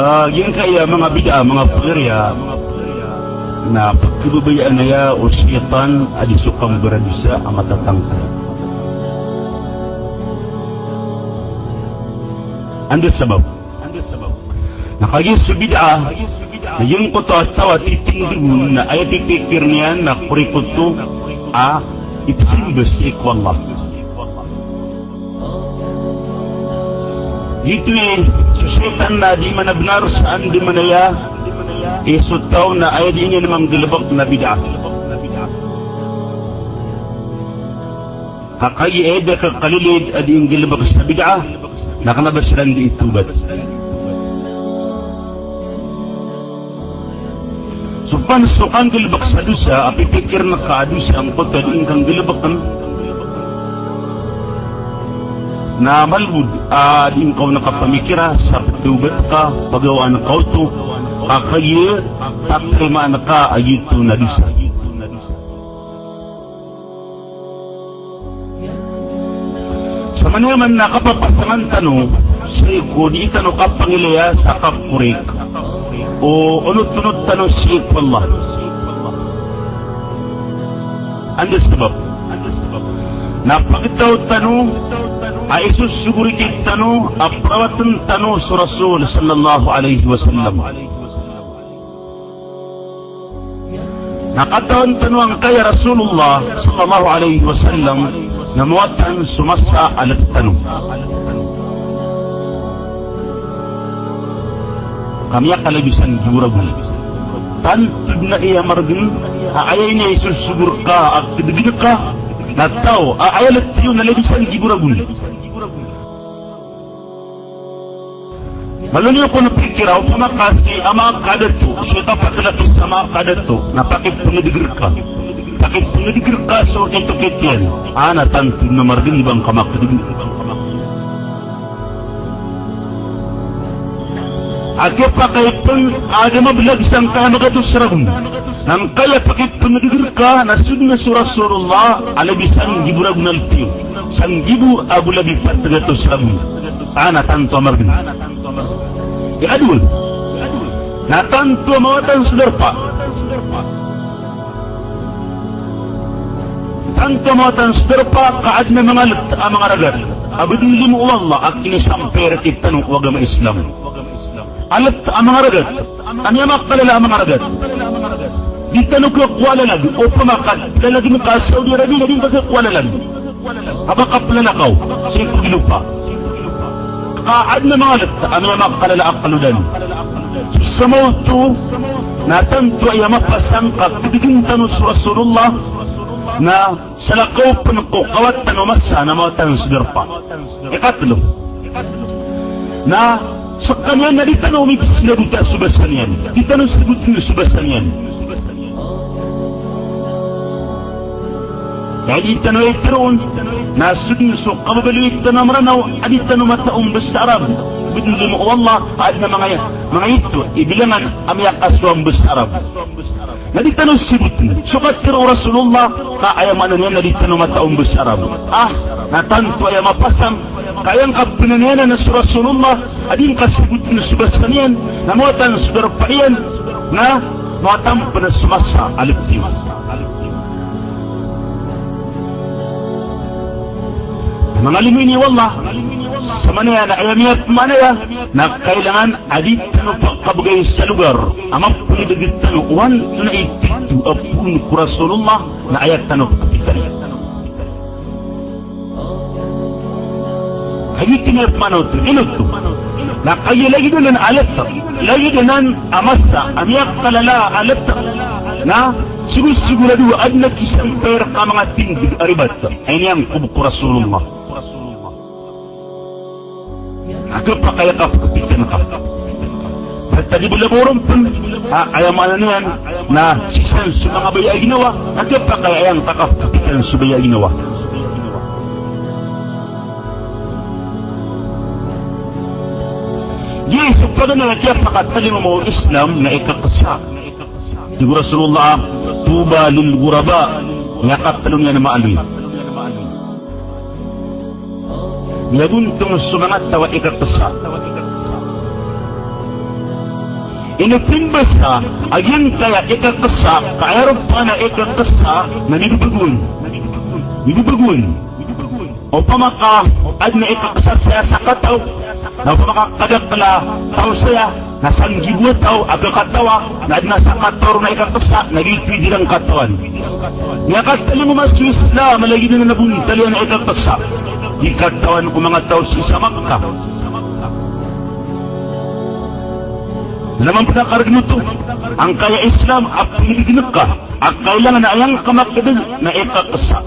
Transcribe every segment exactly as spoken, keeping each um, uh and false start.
Ah, giyangkaya manga bid'ah, manga pagariya, na pagkababayaan aya o shaytan a di so kambaradosa a matatangka. Anda sabap? Na kagiya so bid'ah, na giyangkoto a taw a titindg on na aya pipikir iyan na korikoto a ipsimba sii ko Allah. Giyoto i so shaytan na di man a bnar sa andamanaya i so taw na aya dii niyan manggalbk na bid'ah. Ka kagiya aya da kakalilid a dii nggalbk sa bid'ah, na kna ba siran dii tobat. So pn so kanggalbk sa dosa a pipikirn ka a dosa angkoto a dii ngka nggalbkn, na malbod a dii ngka on kapamikira sa ptobat ka, pagawaan ka oto, ka kagiya tatrimaan ka a giyoto na dosa. Samanaya man na kapapasangan tano sii ko dii tano kapangilaya sa kakorik o onot-onot tano sii ko Allah. Anda sabap? Na pagtaw tano a isosogo rktano a prawatn tano so Rasul sallallahu alaihi wasallam. Na katawan tano angkaya Rasulullah sallallahu alaihi wasallam na mawatan so masa a ltano. Ka miyakalabisan gibo ragon. Tanto dn a aya margn a aya ini a isosogo rka a kdgn ka na taw a aya ltiyo na labisan gibo ragon. Malo niyo kon pikira, opama ka sii a manga kadato, sii ka pakalaki sa manga kadato, na pakipngdg rka. Pakipngdg rka so okit-okit iyan. A, na tanto na margn i ba ngka makdg. A kiyapakay pn a da mablag sangkaya magatos ragon. Na angkaya pakipngdg rka na so dn so Rasulullah a labisan gibo ragon a ltiyo. Sanggibo ago labi pat gatos ragon. A, na tanto a margn. Ikadowa, na tanto a mawatan so darpa. Tanto a mawatan so darpa ka adn a manga lt a manga ragat a ba dn limo o Allah a kinisampay rktano o agama Islam. A lt a manga ragat a miyamakalala a manga ragat. Di tano khakowa lalag, opama ka plalag ngka sa Saudi Arabia na di ngka khakowa lalag. Ka ba kaplala ka o sii ko lopa. Ka adn a manga lt a miyamakalala a kalodan. So samaoto na tanto a aya mapasang ka kdgn tano so Rasulullah na salakaw pn ko kawatan o masa na mawatan so darpa. Ikatlo, na skaniyan na di tano mibsnabota so basa niyan. Di tano sabotn so basa niyan. Ka di tano aya tharoon na so dn so kababaloy tano a Mranaw a di tano mataw mbasa Arab. Ba dn limo o Allah a adn a manga, manga ito i bilangan a miyakasowa mbasa Arab. Na di tano sabotn so katharo o Rasulullah, ka aya maana niyan na di tano mataw mbasa Arab. A, na tanto aya mapasang ka aya ngka pnanayanan na so Rasulullah a di ngka sabotn so basa niyan, na mawatan so darpa iyan, na mawatan pn so masa a ltiyo. Manga limo ini o Allah, samanaya na aya miyapmaanaya na kailangan a di tano pakabgay sa logar a mapngdg tano o antonaa i pito a poon ko Rasulullah na aya tano pkhapitan. Kagiya tig iyan a pman oto, ino oto? Na kagiya lagid anan a ltk, lagid anan a masa a miyakalala a ltk, na sogosogo a dowa a adn a kisampay rka a manga tindg a ribat a iniyangkob ko Rasulullah. Na khapakay a kapkhapitan ka. Pd a di bolaboron pn a aya maana niyan na sii san so manga baya a ginawa, na khapakay a aya ngka kapkhapitan so baya a ginawa. Giya so paganay a kiyapakatalingoma o Islam na ikaksa. Tig o Rasulullah, "Tuba lil ghuraba." Miyakatlo niyan a maaloy. Miyagontong so manga taw a ikaksa. Ino timbasa a giyangkaya ikakesa, ka aya ropaan a ikakesa na mibabago on. Mibabago on. Opama ka adn a ikakesa saya sa kataw, na opama ka kadakl a taw saya, na sanggibo a taw a kakatawa, na adn a sakataw ron a ikakesa, na giyoto i di iran katawan. Miyakatalingoma so Islam a lagid anan a bontal iyan a ikakesa. Di katawan o manga taw sii sa Makkah. Na mambo na kargn oto, angkaya Islam a pnggdn ka a kailangan a aya ngka makdg na ikakesa.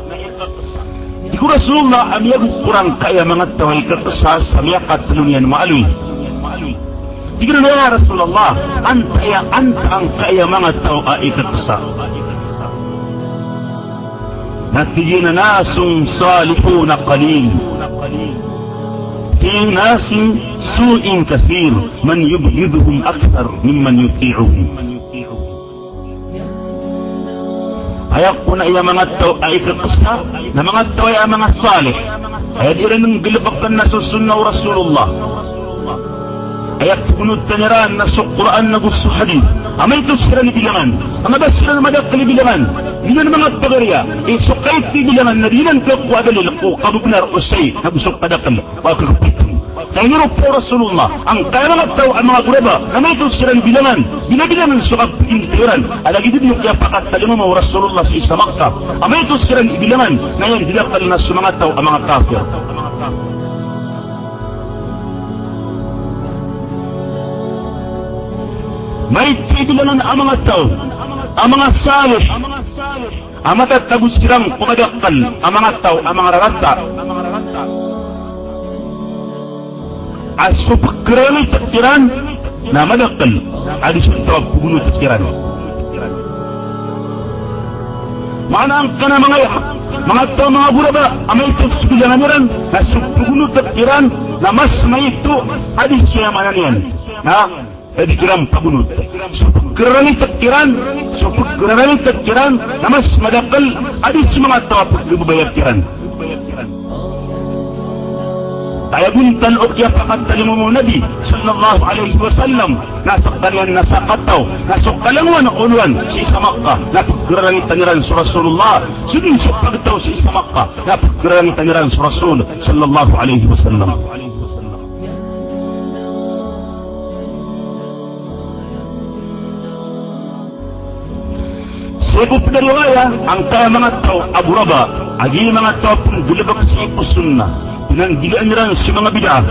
Tig o Rasulullah a miyago ko rangkaya manga taw a ikakesa sa miyakatlo niyan maaloy. Tig iran a, "Ya Rasulullah, antaa aya, antaa angkaya manga taw a ikakesa?" Na tig iyan a, "Nasun salihuna qalil, fi nasin su'in kathir, man yubghiduhum akthar mimman yuti'uhum." Aya kon a aya manga taw a ikakesa na manga taw a aya manga salih, aya di iran nggalbkn na so sunnah o Rasulullah. Aya pgonotan iran na so Qur'an ago so hadith. Amay oto siran i bilangan, amay ba siran madakl i bilangan, di iran manga pagariya, i so kaito i bilangan na di iran kakowa a dalil ko kababnar o sii, ago so kadakl o kakpit. Sa iniropa o Rasulullah, angkaya manga taw a manga ghuraba, na amay oto siran i bilangan, di iran bilangan so kapagintay iran, a lagid o di kiyapakatalingoma o Rasulullah sii sa Makkah. Amay oto siran i bilangan, na aya ndidakl na so manga taw a manga kafir. Maito i bilangan a manga taw a manga salih a matatago siran ko madakl a manga taw a manga rarata a so pkhararangit kiran na madakl a di so taw a pgonot kiran. Maana angkanan a manga aya, manga taw a manga ghuraba, amay oto so bilangan iran na so pgonot kiran na mas maito a di so, aya maana niyan na a di kiran pagonot. So pkhararangit kiran, so pkhararangit kiran na mas madakl a di so manga taw a pkhababaya kiran. Aya bontal o kiyapakatalingoma o Nabi sallallahu alaihi wasallam na skaniyan na sakataw, na so kalangowan a olowan sii sa Makkah na pkhararangit iran so Rasulullah. So dn so pagtaw sii sa Makkah na pkhararangit iran so Rasul sallallahu alaihi wasallam. Sii ko pd a riwaya, angkaya manga taw a ghuraba a giya manga taw a pnggalbk sii ko sunnah, pnanggilaan iran so manga bid'ah.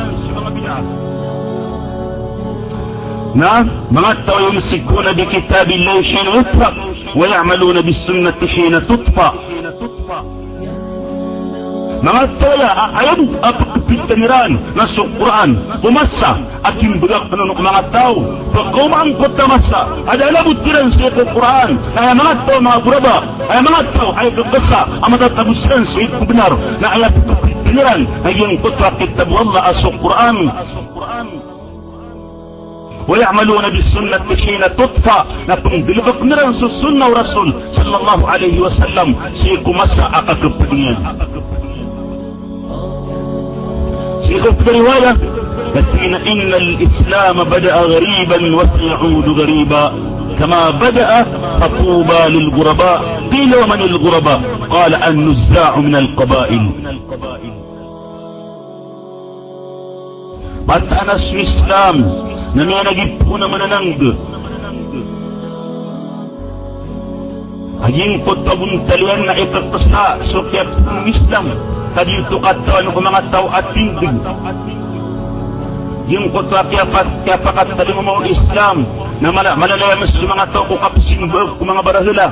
Na manga taw a yumsikuna bi kitabillahi hina yutraq, wa ya'maluna bis sunnati hina tutfa. Manga taw aya a, aya bo a pkhapitan iran na so Qur'an ko masa a kimbgay akn on o manga taw. Pkaoma angkoto a masa a da a labot iran sii ko Qur'an, na aya manga taw a manga ghuraba, aya manga taw a ikakesa a matatago siran sii ko bnar, na aya pkhapitan iran na giyangkoto a kitab o Allah a so Qur'an. Wa ya'maluna bis sunnati hina tutfa, na pnggalbkn iran so sunnah o Rasul sallallahu alaihi wasallam sii ko masa a kakapd iyan. Sii ko pd a riwaya, na tig iyan a, "Innal Islam bada'a ghariban wa saya'udu ghariba kama bada'a, fatuba lil ghuraba." Qila wa manil ghuraba? Qala, "An-nuzza'u minal qaba'il." Mataan a so Islam na miyaneg ipoon a mananangg. A giyangkoto a bontal iyan na ikakesa so kiyapoon o Islam, ka di oto katawan o manga taw a tindg. Giyangkoto a kiyapa-, kiyapakatalingoma o Islam na mala-, malalaya man so manga taw ko kapsimba ko manga barahala.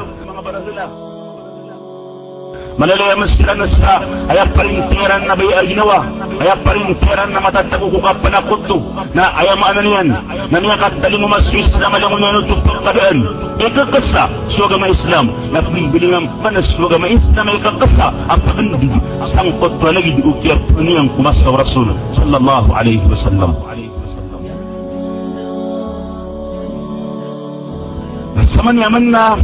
Malalaya man siran sa aya parintiyaran na baya a ginawa, aya parintiyaran na matatago ko kapanakoto, na aya maana niyan na miyakatalingoma so Islam a langon iyan oto pkadaan. Ikakesa so agama Islam, na pmbilingan man so agama Islam a ikakesa a pagndg sangkoto a lagid o kiyapoon iyan ko masa o Rasul sallallahu alaihi wasallam. Samanaya man na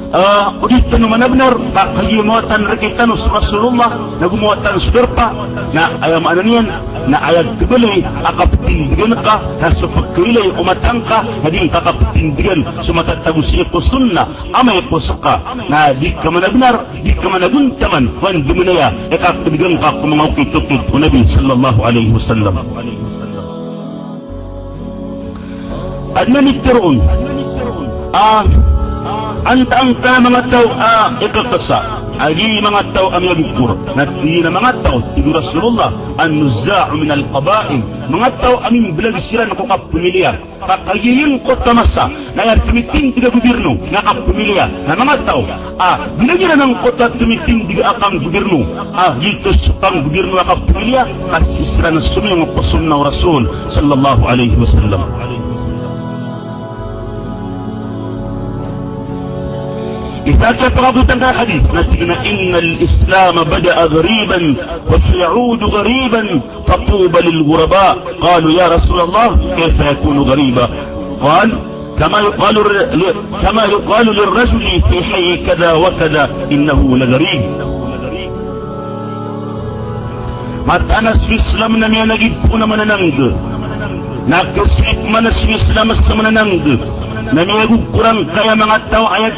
Ah, o di tano manabnar, ka kagiya mawatan rktano so Rasulullah, nago mawatan so darpa, na aya maana niyan, na aya khabaloy a kaptindigan ka, na so pkailay o mata ngka, na di ngka kaptindigan so matatago sii ko sunnah, amay ko ska, na di ka manabnar, di ka managontaman, o andamanaya i kaktindigan ka ko manga okit-okit o Nabi sallallahu alaihi wasallam. Adn a mitharo on a antaa angkaya manga taw a ikakasa a giya manga taw a miyagokor. Na tig iyan a manga taw, tig o Rasulullah, an-nuzza'u min al-qaba'il, manga taw a mimblag siran ko kapamilya. Ka kagiya giyangkoto a masa na aya tomitindg a gobirno na kapamilya, na manga taw a ginagina angkoto a tomitindg a kanggobirno, a giyoto so kanggobirno a kapamilya, ka sii siran somiyong ko sunnah o Rasul sallallahu alaihi wasallam. Isa a kiyapakabotang ka hadith na tig iyan a, "Innal Islama bada'a ghariban wa sayaudu ghariban, fatuba lil ghuraba." Qalu, "Ya Rasulallah, kayfa yakunu ghariba?" Qal, "Kama yuqalu li, kama yuqalu lirrajuli fi hayyi kadha wa kadha, innahu lagharib." Mataan a so Islam na miyanagid on a mananangg. Na kasoy pman a so Islam sa mananangg na miyagokor angkaya manga taw a aya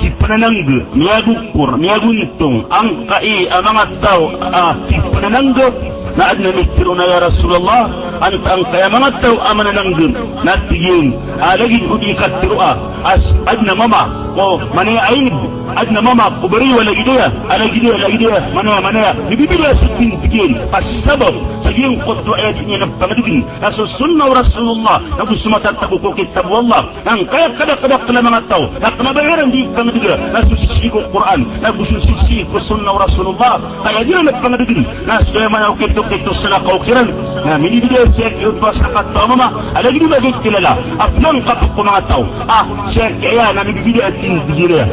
kipananangg, miyagokor, miyagontong angkai a manga taw a kipananangg. Na adn a mitharo on a, "Ya Rasulallah, antaa angkaya manga taw a mananangg?" Na tig iyan a lagid o di katharo a, a adn a mama ko manaya a inb, adn a mama ko bariyo a lagid aya, a lagid aya, a lagid aya, manaya, manaya. Mibibida so tindg iyan. Ka sabap sa giyangkoto a aya di niyan pangdgn na so sunnah o Rasulullah, nago so matatago ko kitab o Allah. Na angkaya kadakadakl a manga taw na kna ba iran di pangdga na so sisii ko Qur'an, nago so sisii ko sunnah o Rasulullah. Ka aya di iran pangdgn na so aya manga okit-okit o salakaw kiran na minibida sii ko oto a sakataw a mama a lagid o ba di kilala a pnangkap ko manga taw a sii ko aya na mibibida a tindg iran.